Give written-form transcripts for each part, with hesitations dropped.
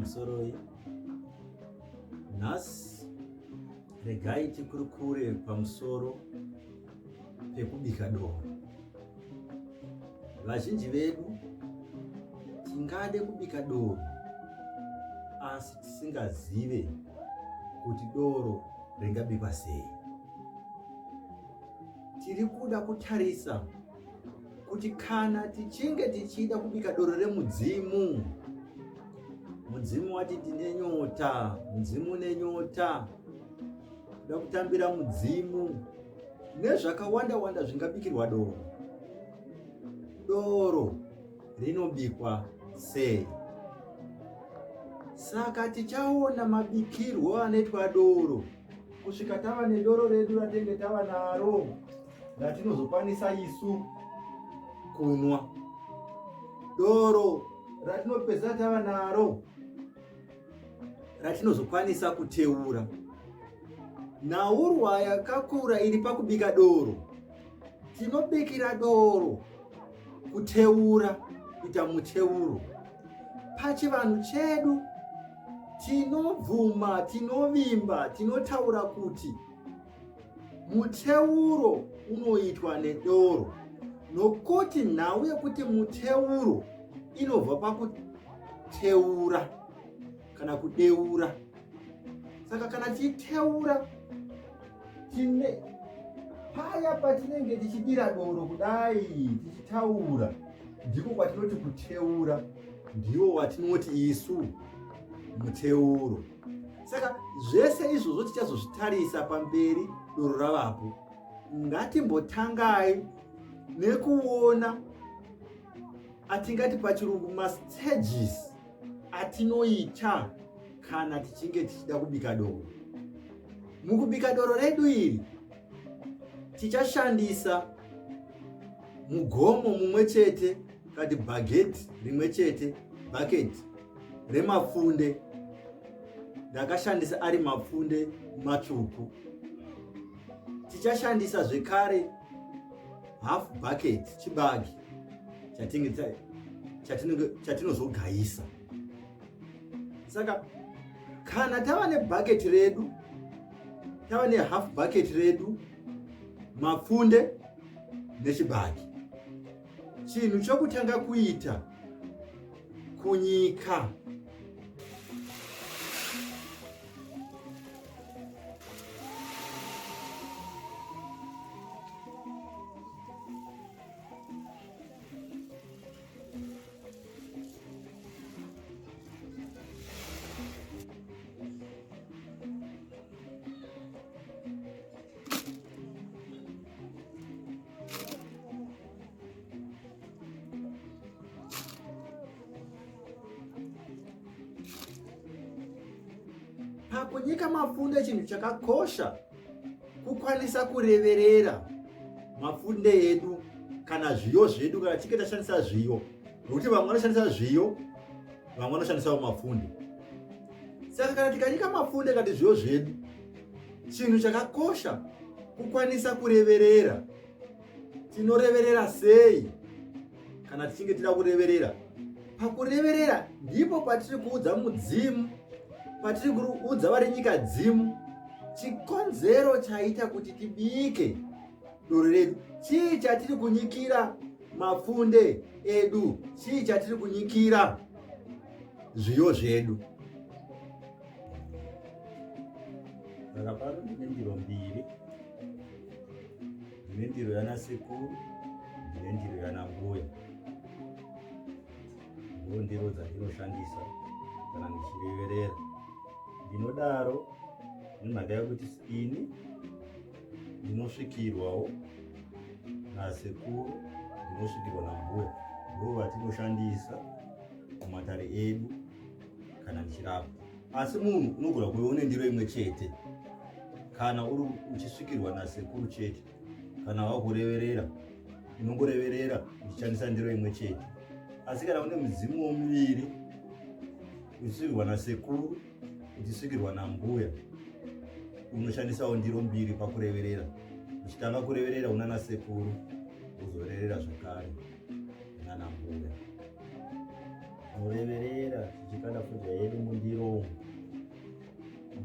Pamusoroi. Nhasi regai tikurukure pamusoro pekubika doro. Vazhinji vedu tingade kubika doro asi tisingazive kuti doro ringabikwa sei. Tiri kuda kutarisa kuti kana tichinge tichida kubika doro remudzimu, mudzimu wati ndine nyota, mudzimu une nyota, kuda kutambira mudzimu nezvakawanda wanda zvingabikirwa doro. Doro rinobikwa sei? Saka tichaona mabikirwo anoitwa doro kusvika tava nedoro redu ratenge tava naro ratinozokwanisa isu kunwa. Doro ratinopedzisa tava naro ratinozokwanisa kuteura. Nhaurwa yakakura iri pakubika doro. Tinobikira doro kuteura, kuita muteuro. Pachivanhu chedu tinobvuma, tinovimba, tinotaura kuti muteuro unoitwa nedoro nokuti nhau yekuti muteuro inobva pakuteura kana kudeura. Saka kana tichiteura tine paya patinenge tichidira doro kudai tichitaura, ndiko kwatinoti kuteura, ndiwo watinoti isu muteuro. Saka zvese izvozvo tichazozvitarisa pamberi doro ravapo. Ngatimbotangai nekuona atingati pachirungu mastages atinoita kana tichinge tichida kubika doro. Mukubika doro redu iri tichashandisa mugomo mumwe chete kati bhageti rimwe chete bhaketi remapfunde. Ndakashandisa ari mapfunde matsvuku. Tichashandisa zvekare half bucket chibagi chatinozogayisa. Saka kana tava nebucket redu, tava nehalf bucket redu, mapfunde nechibagi, chinhu chokutanga kuita kunyika. Pakunyika mapfunde chinhu chakakosha kukwanisa kureverera mapfunde edu kana zviyo zvedu, kana tichinge tashandisa zviyo, nokuti vamwe vanoshandisa zviyo, vamwe vanoshandisawo mapfunde. Saka kana tikanyika mapfunde kati zviyo zvedu, chinhu chakakosha kukwanisa kureverera. Tinoreverera sei kana tichinge tida kureverera? Pakureverera ndipo patiri kuudza mudzimu, patiri kuudza vari nyika dzimu chikonzero chaita kuti tibike doro redu. Chii chatiri kunyikira mapfunde edu? Chii chatiri kunyikira zviyo zvedu? Saka pano ndine ndiro mbiri, ndine ndiro yana sekuru, ndine ndiro yana mbuya. Ndo ndiro dzandinoshandisa kana ndichireverera. Ndinodaro nemhaka yekuti ini ndinosvikirwawo nasekuru, ndinosvikirwa nambuya, ndo vatinoshandisa mumatare edu kana ndichirapa. Asi munhu unogona kuve une ndiro imwe chete kana uri uchisvikirwa nasekuru chete, kana wakureverera unongoreverera uchishandisa ndiro imwe chete. Asi kana une mudzimu womuviri uchisvikirwa nasekuru, uchisvikirwa nambuya, unoshandisawo ndiro mbiri pakureverera. Uchitanga kureverera unana sekuru, wozoreverera zvakare unana mbuya. Tinoreverera tichikanda fodya yedu mundiro umu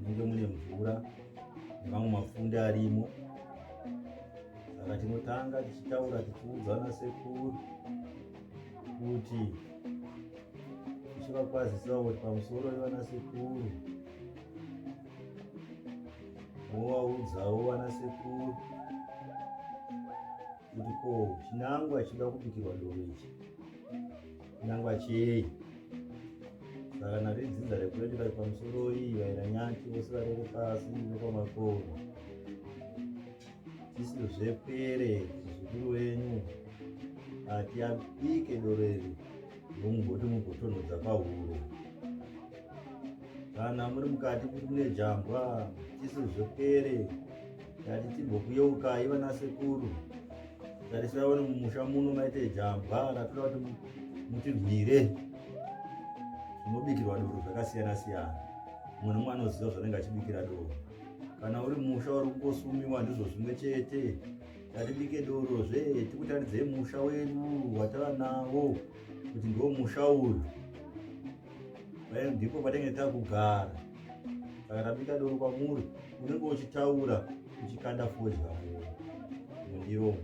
munenge mune mvura nemamwe mapfunde arimo. Saka tinotanga tichitaura tichiudza vanasekuru kuti tichivakwazisawo kuti pamusoro vanasekuru movaudzawo vanasekuru kuti ko chinangwa chinoda kubikirwa doro ichi chinangwa chei saka nari dzinza rekurendi vari pamusoro iyi vairanyati vose varere pasi vekwamakomo tisu zvepere muzukuru wenyu ati abike doro iri mugoti mugotonhodza pahuro kana muri mukati kuti mune jambwa tisu zvepere tati timbokuyeukai vana sekuru tarisai vano mumusha muno maite jambwa ratoda kuti mutirwire zvinobikirwa doro zvakasiyana siyana mumwe nomwe anoziva zvanenge achibikira doro kana uri musha uri kungosumiwa ndizvo zvimwe chete tatibike doro zve tikutaridzei musha wedu watava nawo kuti ndiwo musha uyu ndipo patinenge takugara saka tabika doro kwamuri unenge uchitaura uchikanda fodya mundiro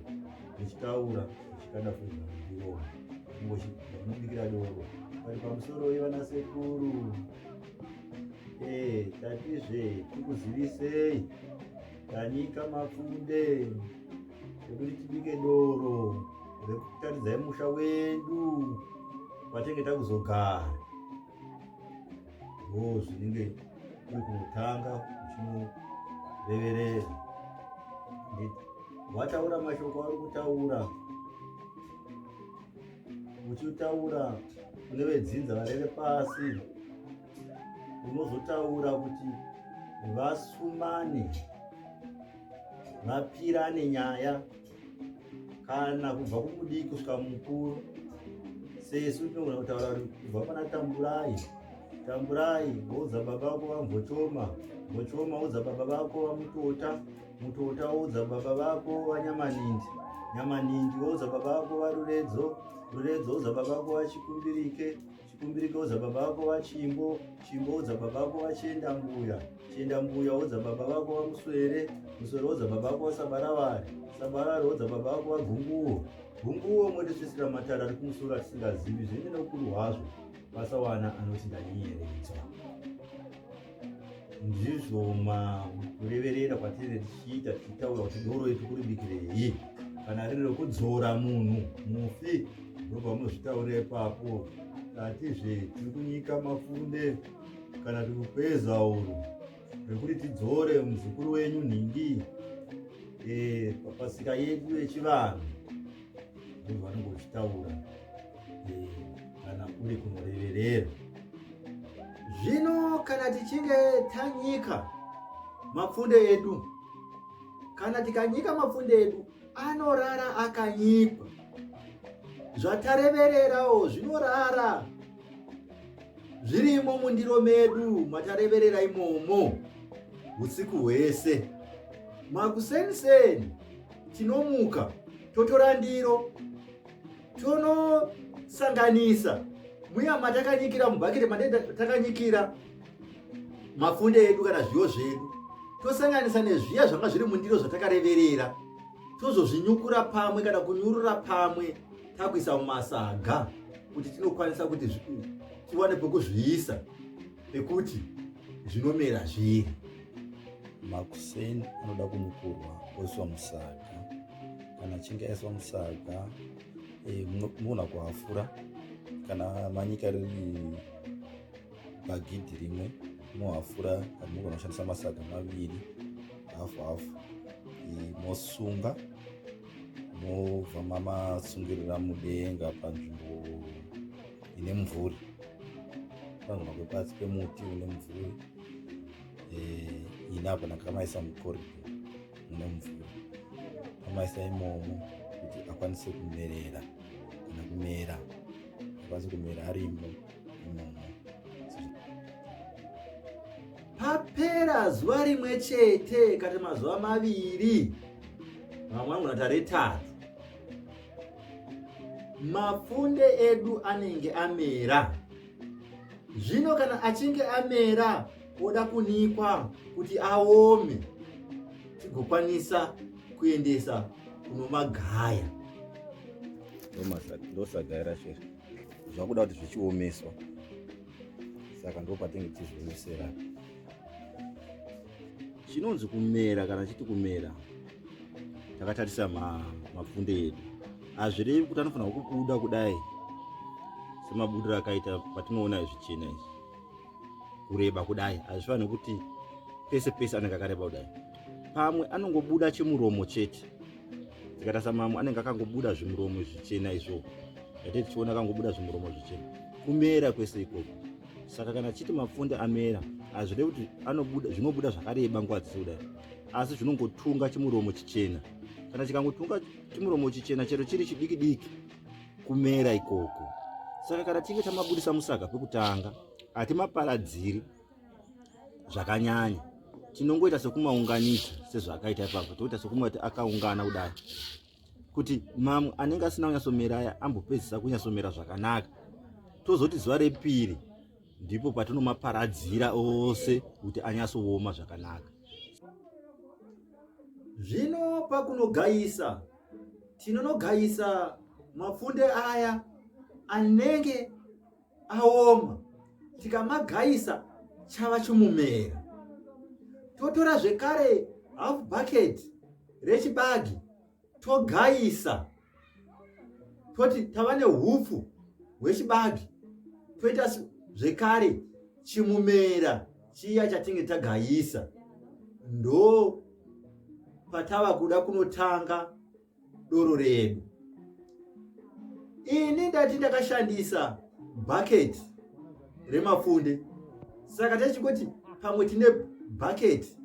uchitaura uchikanda fodya mundiro unobikira doro pari pamusoro yevana sekuru eh, tatizve tikuzivisei tanyika mapfunde ekuti tibike doro rekutaridzai musha wedu patinenge takuzogara ndo zvinenge kuri kunotanga uchinoreverera wataura mashoko auri kutaura uchitaura kune vedzinza varere pasi unozotaura kuti vasumane vapirane nyaya kana kubva kumudiki kusvika mukuru sesu tinogona kutaura kuti kubva pana tamburai tamburai woudza baba vako vamvochoma vochoma woudza baba vako vamutota mutota woudza baba vako vanyamanindi nyamanindi woudza baba vako varuredzo ruredzo woudza baba vako vachikumbirike Chikumbirike udza baba vako vachimbo, chimbo udza baba vako vachienda mbuya, chienda mbuya udza baba vako vamuswere, muswere udza baba vako vasabarawari, sabarawari udza baba vako vagunguwo, gunguwo motisvisira matare ari kumusoro atisingazivi zvinenge neukuru hwazvo, pasawana anoti ndanyeyeredzwa. Ndizvo makureverera kwatinenge tichiita tichitaura kuti doro yetu kuribikirei kana riri rekudzora munhu mufi ndopamunozvitaurira ipapo tatizve tiri kunyika mafunde kana tiri kupeza uru rekuti tidzore muzukuru wenyu nhingi e, papasika yedu yechivanhu ndozvanenge uchitaura e, kana uri kunoreverera zvino kana tichinge tanyika mapfunde edu kana tikanyika mapfunde edu anorara akanyikwa zvatarevererawo zvinorara zvirimo mundiro medu matareverera imomo usiku hwese makuseniseni tinomuka totora ndiro tonosanganisa muya matakanyikira mubhaketi matakanyikira mapfunde edu kana zviyo zvedu tosanganisa nezviya zvanga zviri mundiro zvatakareverera tozozvinyukura pamwe kana kunyurura pamwe takuisa mumasaga kuti tinokwanisa kuti tiwane pekuzviisa pekuti zvinomera zviri makuseni anoda kunyukurwa oiswa musaga kana achinge aiswa musaga eh, munogona kuhafura kana manyika riri bhagidhi rimwe mohafura kana munogona kushandisa masaga maviri hafu hafu eh, mosunga mobva mamasungirira mudenga panzvimbo ine mumvuri panogona kuve pasi pemuti une mumvuri eh, ini apa ndakamaisa mucorridor mune mumvuri amaisa imomo kuti akwanise kumerera kana kumera akwanise kumera arimo imomo papera zuva rimwe chete kati mazuva maviri vamwe vanogona taretatu mapfunde edu anenge amera. Zvino kana achinge amera oda kunikwa kuti aome tigokwanisa kuendesa kunomagaya. Ndosagaya racho iri zvakuda kuti zvichiomeswa, saka ndo patinge tichizviomesera. Chinonzi kumera, kana chiti kumera takatarisa mapfunde edu, hazvirevi kuti anofanira kubuda kudai semabudiro akaita patinoona zvichena izvi, kureba kudai. Hazvifaniri kuti pese pese anenge akareba kudai. Pamwe anongobuda chimuromo chete. Tikatarisa mamwe anenge akangobuda zvimuromo zvichena izvo yatee tichiona akangobuda zvimuromo zvichena, kumera kwese ikoko. Saka kana chiti mapfunde amera, hazvirevi kuti anobuda zvinobuda zvakareba nguva dzese kudai, asi zvinongotunga chimuromo chichena. Kana chikangotunga chimuromo chichena chero chiri chidiki diki, kumera ikoko. Saka kana tinge tamabudisa musaga pekutanga, hatimaparadziri zvakanyanya, tinongoita sekumaunganidza sezvaakaita ipapo, toita sekumati akaungana kudai, kuti mamwe anenge asina kunyatsomera aya ambopedzisa kunyatsomera zvakanaka. Tozoti zuva repiri ndipo patinomaparadzira ose kuti anyatsooma zvakanaka. Zvino pakunogayisa, tinonogayisa mapfunde aya anenge aoma. Tikamagayisa chava chimumera, totora zvekare half bucket rechibage togayisa, toti tava nehupfu hwechibage, toita zvekare chimumera chiya chatinge tagayisa. Ndo patava kuda kunotanga doro redu. Ini ndati ndakashandisa bhaketi remapfunde, saka techingoti pamwe tine bhaketi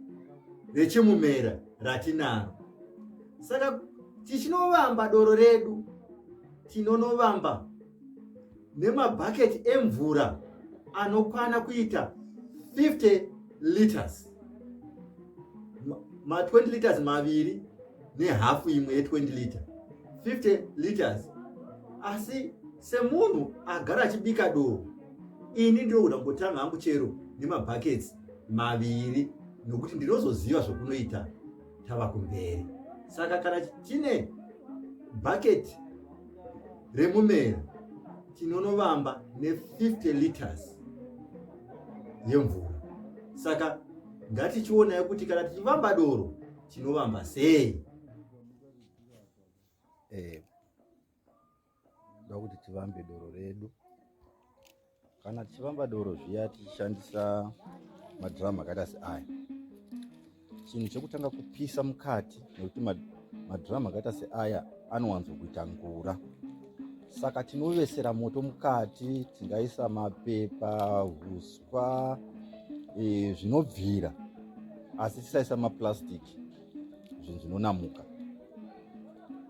rechimumera ratinaro. Saka tichinovamba doro redu, tinonovamba nemabhaketi emvura anokwana kuita 50 liters, ma 20 liters maviri nehafu imwe ye20 liter, 50 liters. Asi semunhu agara achibika doro, ini ndinokuda kungotanga hangu chero nemabhaketsi maviri, nokuti ndinozoziva zvokunoita tava kumberi. Saka kana tine bhaketi remumera, tinonovamba ne50 liters yemvura. Saka ngatichionai kuti kana tichivamba doro tinovamba sei. Ndoda kuti tivambe doro redu. Kana tichivamba doro zviya tichishandisa madhiramu akaita seaya, chinhu chekutanga kupisa mukati, nekuti madhiramu akaita seaya anowanzokuita ngura. Saka tinovesera moto mukati, tingaisa mapepa, huswa, zvinobvira, asi tisaisa maplastic, zvinhu zvinonamuka.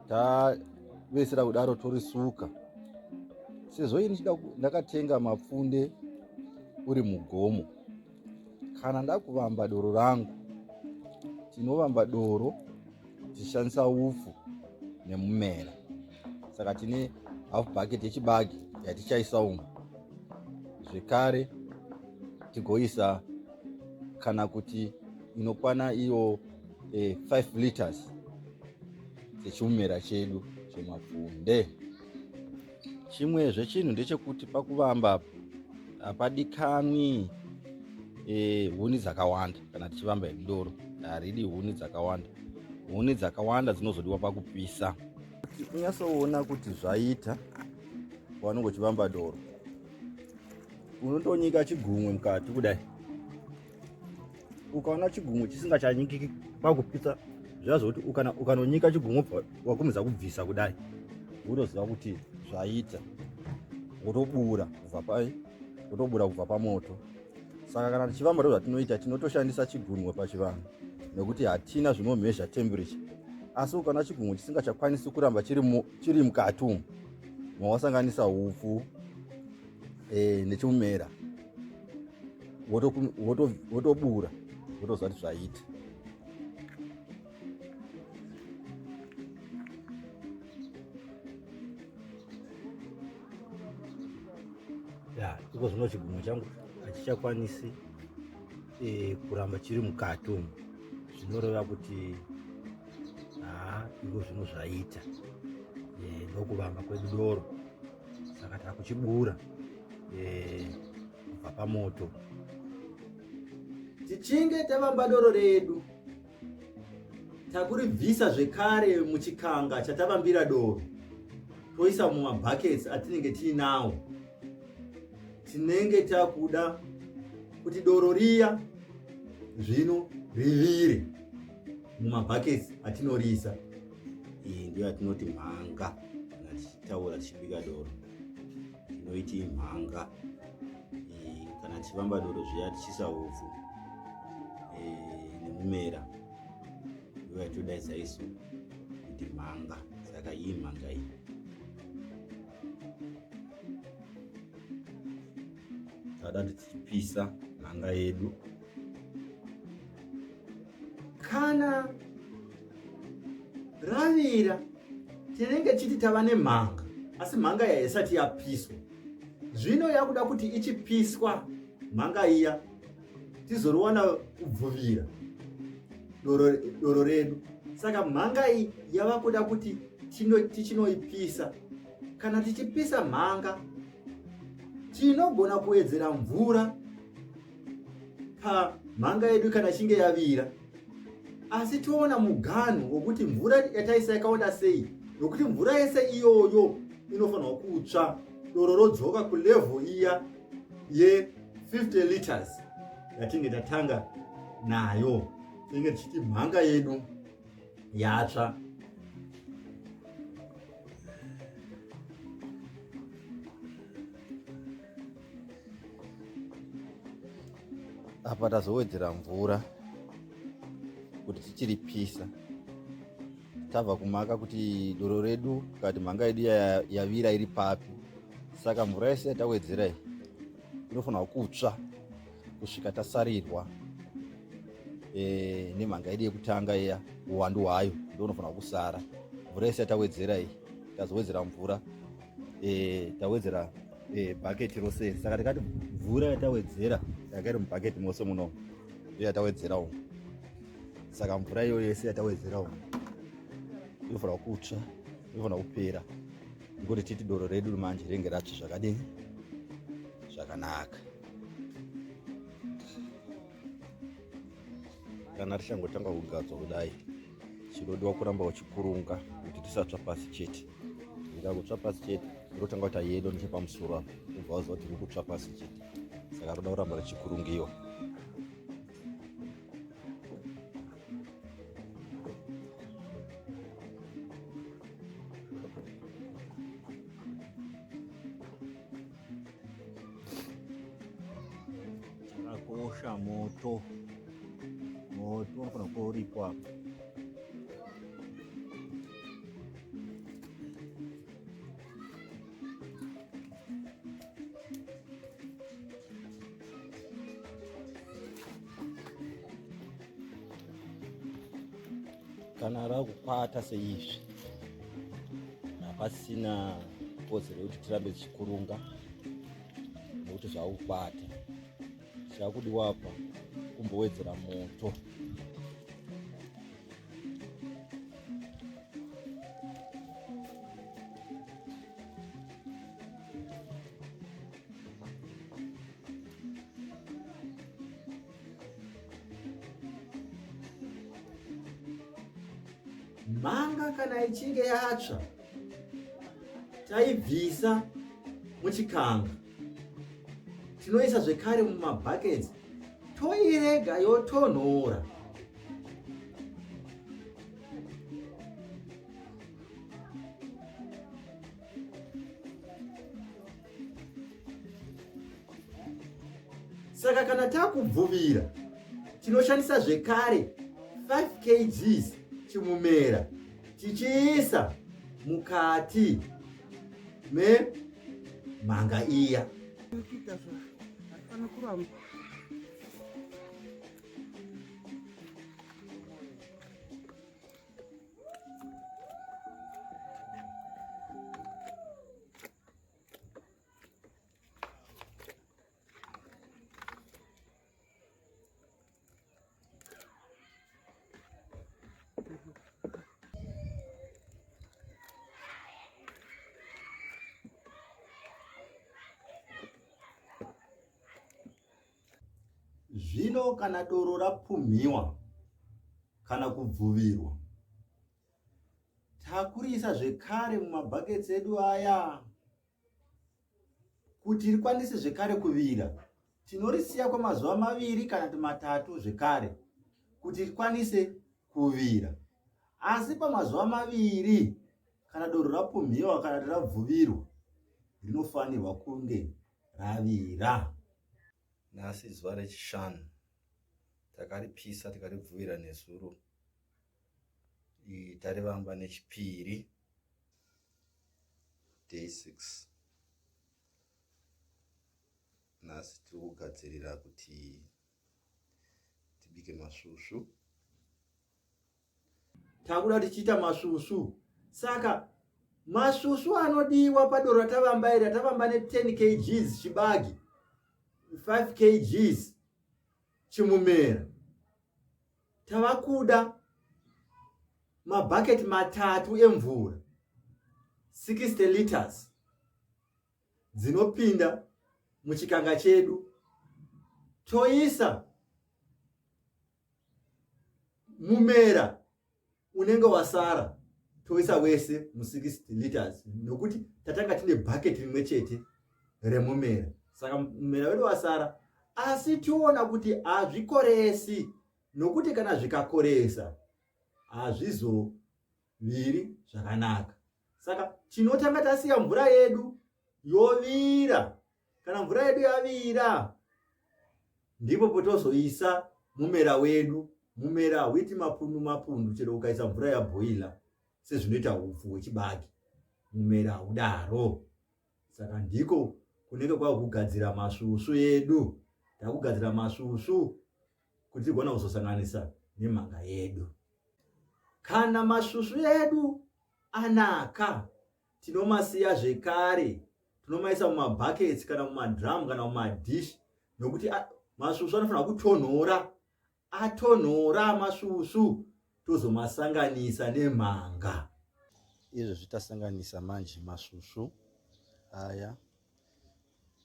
Tavesera kudaro torisuka. Sezvo ini ndakatenga mapfunde uri mugomo, kana ndakuvamba doro rangu, tinovamba doro tichishandisa upfu nemumera. Saka tine half bucket yechibage yatichaisa umu, zvekare tigoisa kana kuti inokwana iyo 5 liters dzechimumera chedu chemapfunde. Chimwezve chinhu ndechekuti pakuvamba hapadikanwi huni dzakawanda. Kana tichivamba hedu doro haridi huni dzakawanda. Huni dzakawanda dzinozodiwa pakupisa. Kuti unyatsoona kuti zvaita, paunenge uchivamba doro unotonyika chigumwe mukati kudai. Ukaona chigumwe chisingachanyikiki pakupisa zviya, zvokuti ukanonyika chigumwe wakumidza kubvisa kudai, wotoziva kuti zvaita, wotobura kubva pai, wotobura kubva pamoto. Saka kana tichivamba ndo zvatinoita, tinotoshandisa chigunwe pachivanhu nekuti hatina zvinomhezha temperature. Asi ukaona chigunwe chisingachakwanisi kuramba chiri mukati umu mawasanganisa upfu nechimumera, wotobura, wotoziva kuti zvaita. Ya, Iko zvino chigumwe changu hachichakwanisi e, kuramba chiri mukati umu, zvinoreva kuti haa iko zvino zvaita e, ndokuvamba kwedu doro. Saka takuchibura e, kubva pamoto. Tichinge tavamba doro redu, takuribvisa zvekare muchikanga chatavambira doro, toisa mumabhakets atinenge tiinawo. Tinenge takuda kuti doro riya zvino rivire mumabhakets atinorisa. Iyi ndiyo yatinoti mhanga kana tichitaura tichibika doro, tinoiti imhanga. Kana tichivamba doro zviya tichiisa hupfu nemumera, ndiyo yatinodaidza isu kuti mhanga. Saka iyi mhanga iyi tada tichipisa mhanga yedu. Kana ravira tinenge chiti tava nemhanga, asi mhanga iya isati yapiswa. Zvino yakuda kuti ichipiswa mhanga iya tizoriwana kubvuvira doro, doro redu. Saka mhanga iyi yava kuda kuti tichinoipisa. Kana tichipisa mhanga tinogona kuwedzera mvura pamhanga yedu kana ichinge yavira, asi toona muganhu wokuti mvura yataisa yakawanda sei, nokuti mvura yese iyoyo inofanirwa kutsva doro rodzoka kulevel iya ye50 liters yatinge tatanga nayo. Tinenge tichiti mhanga yedu yatsva. Apa tazowedzera mvura kuti tichiripisa. Tabva kumaka kuti doro redu kati mhanga yedu yavira iri papi. Saka mvura yese yatawedzera iyi inofanirwa kutsva kusvika tasarirwa e, nemhanga yedu yekutanga iya, uwandu hwayo ndo unofanirwa kusara. Mvura yese yatawedzera iyi, tazowedzera mvura e, tawedzera e, bhaketi rose. Saka tikati mvura yatawedzera yakairi mubhaketi mose muno ndo yatawedzera umu. Saka mvura iyoyo yese yatawedzera umu inofanirwa kutsva, inofanirwa kupera, ndikuti titi doro redu manje ringe ratsva zvakadini, zvakanaka. Kana richangotanga kugadzwa kudai, chinodiwa kuramba uchikurunga kuti tisatsva pasi chete. Ikakutsva pasi chete rotanga kuita yedo nechepamusoro apa, ubva waziva kuti riri kutsva pasi chete. Saka roda kuramba richikurungiwa. Chakakosha moto, moto unofanira kuva uripo apa. Kana rakukwata seizvi, hapasina kodzero yekuti tirambe tichikurunga, nekuti zvakukwata. Chakudiwa apa kumbowedzera moto. Mhanga kana ichinge yatsva, taibvisa muchikanga, tinoisa zvekare mumabhakets, toirega yotonhora. Saka kana takubvuvira tinoshandisa zvekare 5 kgs chimumera tichiisa mukati memhanga iya. Zvino kana doro rapumhiwa kana kubvuvirwa, takurisa zvekare mumabhaketsi edu aya kuti rikwanise zvekare kuvira. Tinorisiya kwemazuva maviri kana kuti matatu zvekare kuti rikwanise kuvira. Asi pamazuva maviri kana doro rapumhiwa kana kuti rabvuvirwa, rinofanirwa kunge ravira. Nhasi zuva rechishanu takaripisa tikaribvuvira nezuro tarivamba nechipiri day 6 nhasi tiri kugadzirira kuti tibike masvusvu Takuda tichiita masvusvu saka masvusvu anodiwa padoro ratavamba iri ratavamba ne 10 kgs chibage 5 kgs chimumera tava kuda mabhaketi matatu emvura 60 liters dzinopinda muchikanga chedu toisa mumera unenge wasara toisa wese mu 60 liters nokuti tatanga tine bhaketi rimwe chete remumera saka mumera wedu wasara asi tiona kuti hazvikoresi nokuti kana zvikakoresa hazvizoviri zvakanaka saka tinotanga tasiya mvura yedu yovira Kana mvura yedu yavira, ndipo potozoisa mumera wedu. Mumera hauiti mapundu mapundu chero ukaisa mvura yabhoila sezvinoita hupfu hwechibage. Mumera haudaro. Saka ndiko kunenge kwava kugadzira masvusvu edu. Takugadzira masvusvu kuti tigona kuzosanganisa nemhanga yedu. Kana masvusvu edu anaka, tinomasiya zvekare tinomaisa mumabhaketsi kana mumadhiramu kana mumadhishi nokuti masvusvu anofanira kutonhora atonhora masvusvu tozomasanganisa nemhanga izvezvi tasanganisa manje masvusvu aya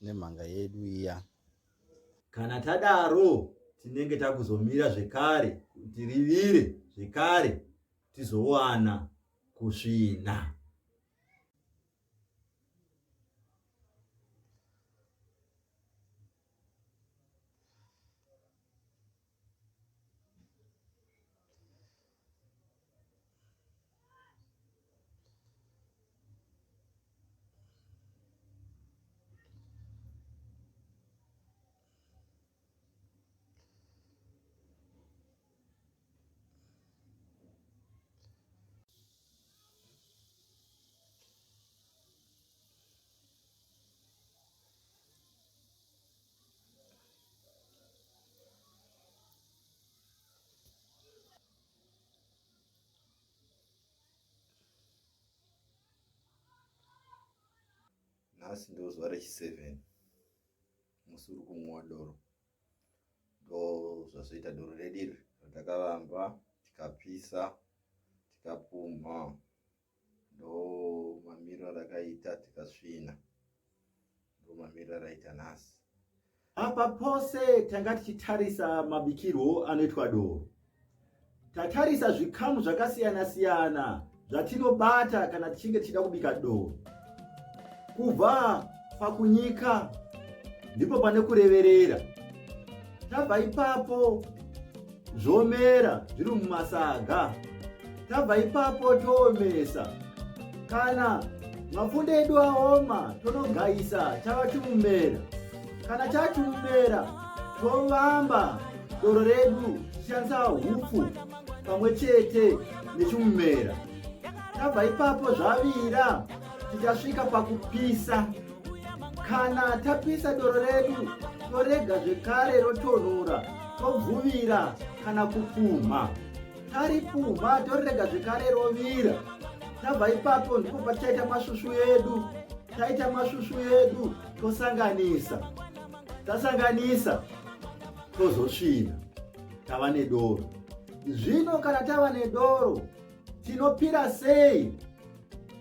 nemhanga yedu iya kana tadaro tinenge takuzomira zvekare kuti rivire zvekare tizowana kusvina Nhasi ndozuva rechi7 musi uri kumwiwa doro. Ndozvazoita doro redu iri ratakavamba tikapisa tikapumha ndo mamiriro arakaita tikasvina ndo mamiriro araita nhasi. Apa pose tanga tichitarisa mabikirwo anoitwa doro. Tatarisa zvikamu zvakasiyana siyana zvatinobata kana tichinge tichida kubika doro. Kubva pakunyika ndipo pane kureverera. Tabva ipapo zvomera zviri mumasaga. Tabva ipapo toomesa. Kana mapfunde edu aoma tonogaisa chava chimumera. Kana chachimumera tovamba doro redu tichishandisa hupfu pamwe chete nechimumera. Tabva ipapo zvavira tichasvika pakupisa. Kana tapisa doro redu torega zvekare rotonhora tobvuvira kana kupumha. Taripumha torirega zvekare rovira. Tabva ipapo ndipo patichaita masvusvu edu. Taita masvusvu edu tosanganisa. Tasanganisa tozosvina tava nedoro. Zvino kana tava nedoro tinopira sei?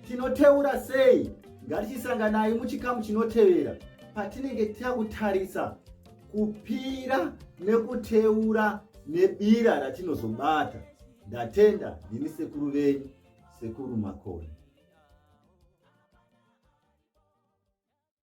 Tinoteura sei? Ngatichisanganai muchikamu chinotevera patinenge takutarisa. Kupira nekuteura nebira ratinozobata. Ndatenda, ndini sekuru venyu, Sekuru Makoni.